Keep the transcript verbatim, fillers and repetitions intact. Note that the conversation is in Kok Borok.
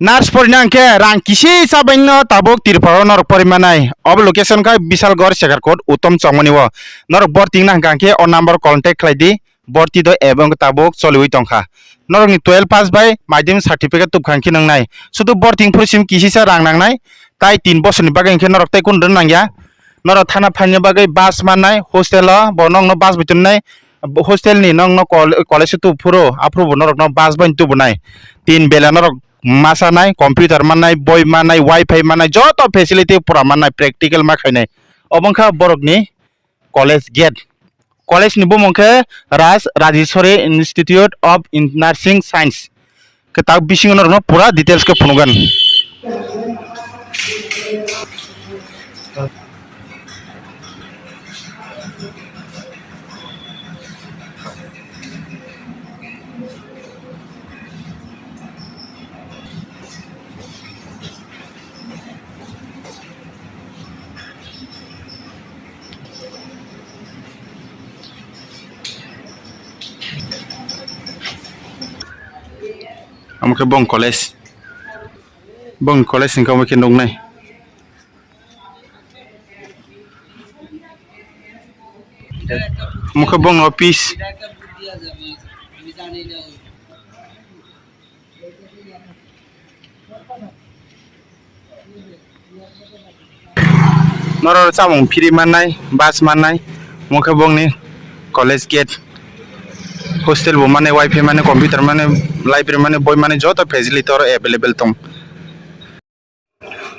Nurse porina hwnkhe rang kisi chabaino tabuk Tripura o norok porimanai. Obo location khe Bisalgor, Sekarkot, Uttom Chongmani o. Norok borti wngna hwnkha hwnkhe o number contact khlai di. Borti do ebong tabuk choliwi tongkha. Norokni twelve pass bai madhyamik certificate tubkha hwnkhe nwngnai. Sudu borti phuru sim kisisa rang nangnai. Tai tin bosorni bagwi hwnkhe norok tai kunu rwna nangya. Norok thana phaina bagwi bus mannai, hostel o bo nokno bus bai tonnai. Hostel ni nokno kol-, college o tubu phuru, aphuru bo norokno bus bai tubunai. Tin bela norok ma sanai, computer mannai, boi mannai, wifi mannai, joto facility pura mannai, practical ma khainai. Obo wngkha borokni college gate. College ni bumung khe Raj Rajeshwari Institute of In-, Nursing Science. Khe tak bisingo norokno pura details khe phunukgani. Omo khe bong college, bong college hwnkhe omo khe nuknai. Omo khe bong office. Norok chamung free mannai, bus mannai, omo khe bongni college gate, hostel bo mannai, wifi mannai, computer mannai, library mannai, boi mannai, joto facility oro available tong.